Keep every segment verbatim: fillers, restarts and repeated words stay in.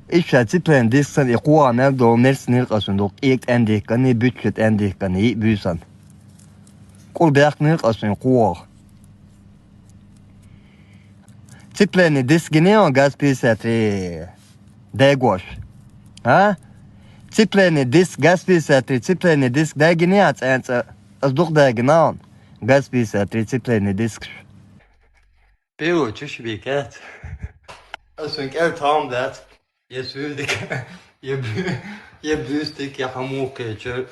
Иштта цыпленый дискца и кхоагӀа мел долу мерцнера-кх ас цуьнан, дукха кӀега тӀаьндихкина, буьтча тӀаьндихкина, йиъ буьйсанна. КӀур баьккхинера-кх ас цуьнан кхоагӀа. Цыпленый диск гина хьуна, ГАЗ пятьдесят три дайгош? А? Цыпленый диск, ГАЗ пятьдесят три, цыпленый диск дайгина хьуна цкъа а? Ас дукха дайгина хьуна, ГАЗ пятьдесят три цыпленый дискаш. Первый чуьш бийкац. Ас цуьнан кӀел там дац. Я суьрдиг, я бу-, я буьстиг, я хьан муха кхечира.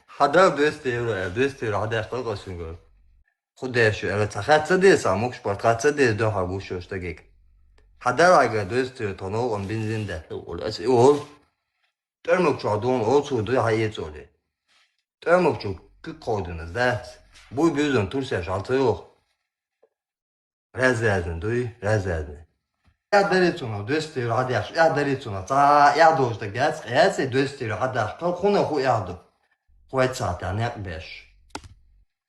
Хьан дара двести евро, двести евро хьан деш кхалкъа суьнгара. Ху деш ю, ала ца хатта ца деза, мукш пар тхаца ца деза, дуьхьа гуш йолуш дагиг. Хьан дара ага двести евро, тхо новкъан бензин даьтта, олу ас и олу. ТӀоьрмаг чохь дуьйна оцу дуй хьан эца олу. ТӀоьрмаг чу куьг кховдина ас дац. Буй буьззина турсеш хьал ца йоху. Раз-разный дуй, раз-разный. Эхь дарий цунах, двести евро хьан деш, эхь дарий цунах. Цхьа а эхь долуш дагаяц, къеяций двести евро хьан деш, кхалкъа хӀунда хӀу эхь ду? Кхойтта сахьтехь некъ беш.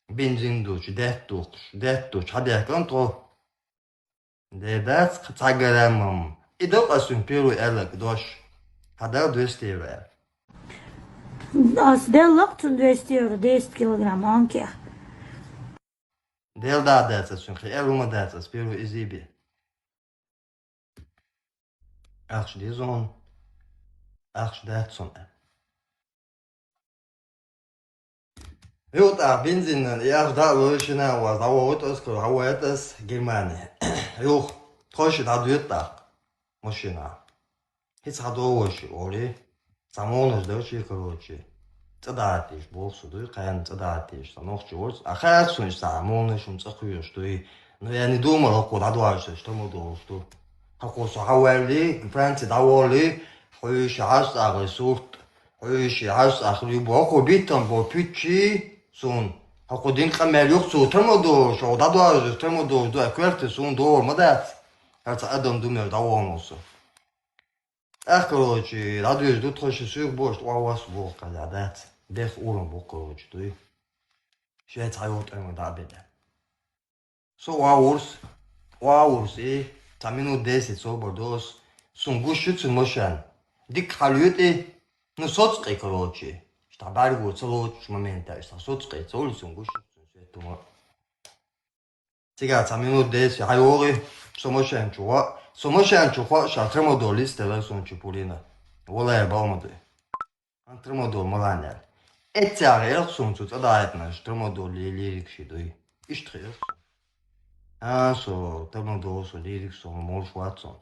Бензин дучу, даьтта духуш, даьтта дучу хьан деш кӀант хьо? Де дац, цхьа грамм-м. И докъа суьн первый аьлларг дош. Хьан дара двести евро аьлла? Ас делла-кх цунна двести евро, десять килограмм, онкех. Дел да дац ас цуьнан, кхин аьлла хӀума дац ас, первый иза бе. Ахча деза хьуна, ахча дац цунна. Юха тӀаккха бензинан и ахча дӀа а лойла, шина а ваза, дӀавохуьйту ас, кара, хьан вайту ас Германи. Юха, тхойши дӀадоьду тӀаккха машина. ХӀинца хьан догӀуш олий? Цхьа молнаш дара ши, короче. ЦӀа дӀатийша боху со дуй, кхаьнна цӀа дӀатийша, сан нохчи вац. А хаьа суна иштта цхьа молнаш хӀума цӀа кхоьруш дуй. Ну, я не думал, хӀокхо дӀадоьжуш ду, тхо ма догӀуш ду. ХӀокхо со хьан ваьллий, Франци дӀаволлий, хьуьйши хьаьжцӀа агӀий сурт, хьуьйши хьаьжцӀа хилий боху, хӀокхо биттан бо пуьччий суна. ХӀокхо дин къамел юха цо тхо ма догӀуш, хӀокхо дӀадоьжуш тхо ма догӀуш ду, а коьрта суна догӀур ма дац. ХӀара цхьа адам ду мел дӀаволлу со. ТӀаккха, короче, дӀадоьжуш ду тхо, ши суьйх бохуш, ткъа вас боху кхаьлла дац. Бех урам бу, короче, дуй. Шен цхьа йолу тӀема дӀа а беда. Со охьавурс, охьавурс и, цхьа минут десять собар до ас. Суна гуш ю цуьнан машен. Дика хьалоьту и, ну, соцкъе, короче. Иштта бӀаьрго ца лоцучу момента, иштта соцкъе ца хуьлу, суна гуш ю цуьнан светума. Цигахь цхьа минут десять хьайогӀий, со машен чу ваъ. Со машен чу ваъ, ша трамадол листелла суна чу пулина. Валлай, бал ма дуй. Ан трамадол ма лан аьлла. Эццехь гӀерта суна цу цӀа дахьийтинарш трамадол ле-, лийриг ши дуй. Иштта хиира суна. А, со трамадол, со лийриг, со молуш вац со.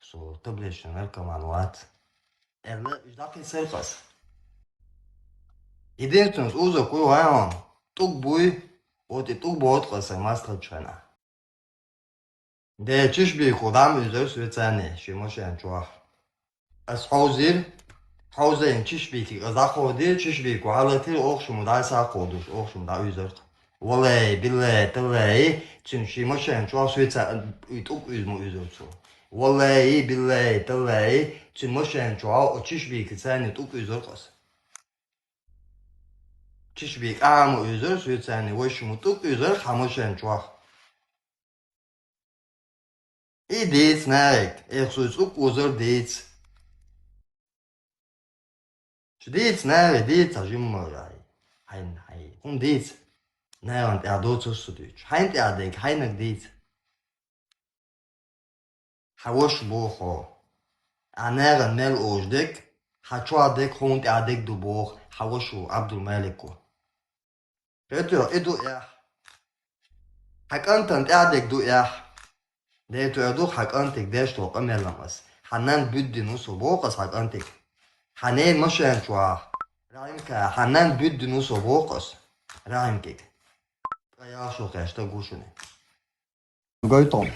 Со таблеточный наркоман вац. Аьлла, уьш дӀакхийсира-кх ас. Единственное, уза кхуьй вайн хьуна, тӀулг буй, вот и тӀулг боху-кх ас сайн мастагӀчу хенахь. Де, Чешбико дӀа ма уьйзира соьца царний шен машен чохь. Ас хьовзийра, хьовзийна Чешбикига ас дӀакховдийра, Чешбико хьалатийра, оха шу ма дӀа схьакховдуш, оха шу ма дӀа уьйзира-кх. Валлай, биллай, таллай, цуьнан шен машен чохь соьца и тӀулг уьйза ма уьйзира цо. Валлай, биллай, таллай, цуьнан машен чохь оцу Чешбикица царний тӀулг уьйзира-кх ас. Чешбика ахьа ма уьйзира соьца царний, вай шу ма тӀулг уьйзира хьан машен чохь. И дийца нахе, эх, со цӀук озар дийца. Шу дийца нахе, дийца, жимма яй. Хьайн, хьайн. ХӀун дийца? Нахана тӀехь доцурш со дуьйцуш. Хьайна тӀехь дерг, хьайнаг дийца. Хьан ваша боху хьо. Ахьа нахана мел олуш дерг, хьан чохь дерг, хьуна тӀехь дерг ду боху хьан ваша Абдулмалико. Хетоьху, и ду эхь. Хьан кӀантана тӀаьхьа дерг ду эхь. Дайтоьху ду хьан кӀантиг деш долу къамелам ас. Хьан нанна буьддина ву со боху ас хьан кӀантиг. Хьан ненан машен чохь. Рахьимка, хьан нанна буьддина ву со боху ас. Рахьимкиг. Ткъа ялшо кхаьчна стаг ву шуна. Гойтун.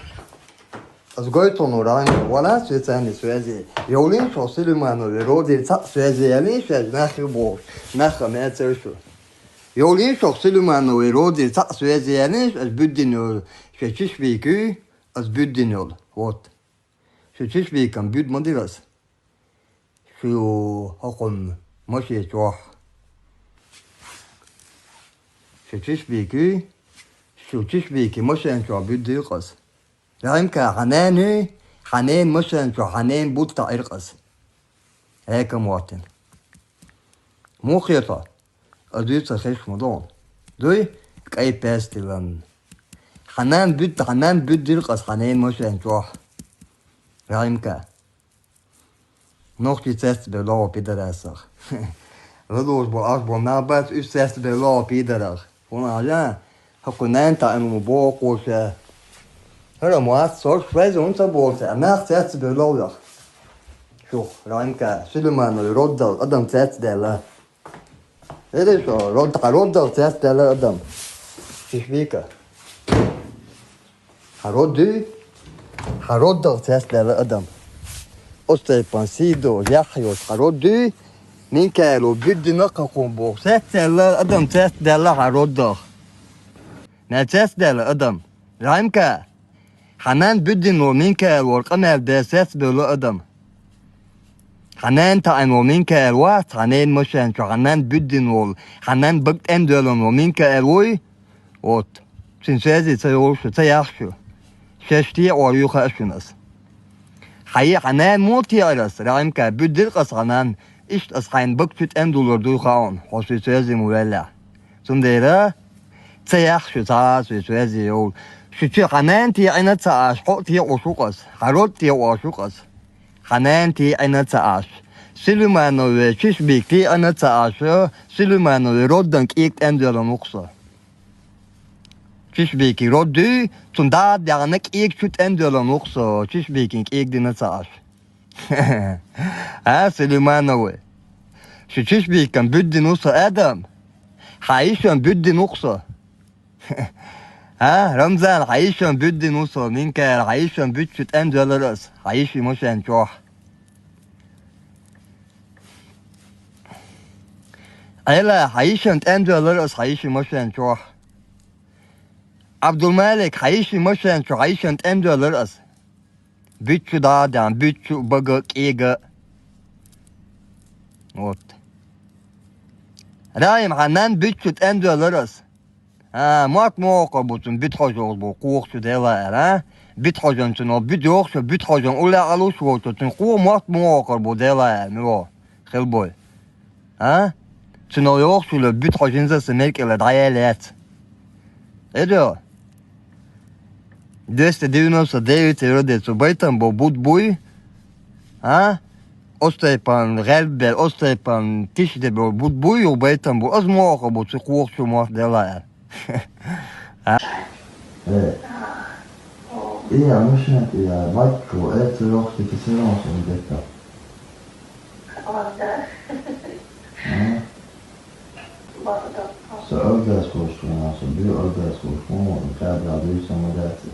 Ас гойтун ву Рахьимка. Вала соьца царний соьзе. Йовлийна шух Сулейманове родер цхьаъ соьзе ялийна шуьга нах ю бохуш. Нах а мецара шу. Йовлийна шух Сулейманове родер цхьаъ соьзе ялийна шу, ас буьддина йолу шен Чешбикуьй, ас буьддина йолу. Вот. Шу Чешбикан буьд ма дира ас. Шу хӀокхунна машен чохь. Шу Чешбикуьй, шу Чешбики машен чохь буьддира-кх ас. Рахьимка, хьан нануьй, Хьанен машен чу хьанен бутта иркъас. Экам ватин. Мухета. Адуй ца хеш мадон. Дуй, кай пестилан. Хьанан буд, хьанан буд иркъас хьанен машен чу. Раймка. Нохчи цецбе лого пидорасах. Радуш бо аш бо набац уж цецбе лого пидорах. Хуна ажа. Хакунан та эн му бо коша. Хара муат сор фрез он ца болса. Амах цецбе лого. Шух, Раймка, Сулейманов роддал адам цецдела. Эдешо, род, роддал цецдела адам. Чешбика. Хародуй, хароддал цецдела адам. Остайпан сидо, яхйос, хародуй, минкайло, буддина какун бо. Цецдела адам, цецдела хароддал. Не цецдела адам. Раймка. Хьанан буддин ло минкайло, къамел бе цецбела адам. Хьанан таан ло минкайло, хьанан машен чу, хьанан буддин ло, хьанан бактен дөлон ло минкайло. Вот. Цин цези ца йолшу, ца яхшу. Шешти ор юха шунас. Хьай хьанан мулти арас, Раймка, буддир къас хьанан, ишт ас хайн бак чу тен дулар дуй хаун, хо си цези му велла. Цундера, ца яхшу, ца си цези йол. Шу чи хьанан ти ина ца аш, хо ти ошу къас, харод ти ошу къас. Хьанан ти ина ца аш. Сулейманове чиш бик ти ина ца аш, Сулейманове роддан кик тен дөлон ухса. Чишбикин род дуй, цун дад дягӀна кӀиег чу тӀем доьлан вукъ со, Чишбикин кӀиег дина ца Ӏаш. А, Сулеймановы. Шу Чишбикан буьддин ву со, Адам? Хьан йишан буьддин вукъ со? А, Рамзан, хьан йишан буьддин ву со, Минкайл, хьан йишан буьд чу тӀем доьлар ас, хьан йиши машен чохь. Ӏела, хьан йишан тӀем доьлар ас, хьан йиши машен чохь. Абдулмалик, хьан йиши машен чу, хьан йишан тӀем доьлар ас. Буьд чу дӀа а даьхьна, буьд чу, бага, кӀега. Вот. Раим, хьан нан буьд чу тӀем доьлар ас. А, мотт ма воккхур бу цун, буьд хьожа йохуш бу, кхухчу дела аьлла, а? Буьд хьожан цун, о, буьд йохуш, буьд хьожан, уллехь а луш волчу, цун кхо мотт ма воккхур бу дела аьлла, мило, хилбой. А? Цуьнан йохуш йолу буьд хьожа хӀинца а сан меккъала дӀаяьлла яц. Эдо? Двести девяносто девять вроде цу байтам бо буд буй? А? Остайпан гӀелбел, остайпан тиша де бо буд буй, ю байтам бу. Аз мохо бу цу кхохчу мотт дела аьлла. А? Э. И я машина, и я батько, это лёгкий киселёнок, он где-то. А? Со Алгас кошкана, со бу Алгас кошкана, кадра дуй самодаци.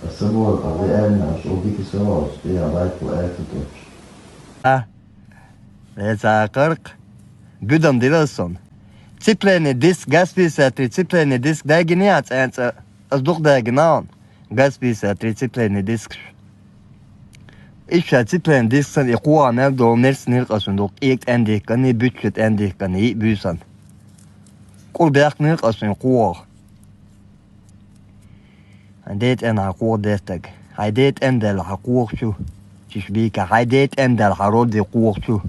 А собор, а вы эйна, аш у дики соус, и я лайку это точно. А? Эца кырк. Гудам диласон. Цепленный диск, газ пятьдесят три, цепленный диск, дагине а цӀенца. Аз дукха дагина он. Газ пятьдесят три цепленный дискаш. Иштта цепленный диск сан и кхоха мел долу нерс ниркъа сан дукха, кӀега тӀем дихкан, и буьтча тӀем дихкан, и буьйсан. КӀур бехк ниркъа сан кхоха. Хьайн ден тӀен хьан кхоха деттаг. Хьайн ден тӀен даьлла хьан кхоха чу. Чиш бийка, хьайн ден тӀен даьлла хьан родди кхоха чу.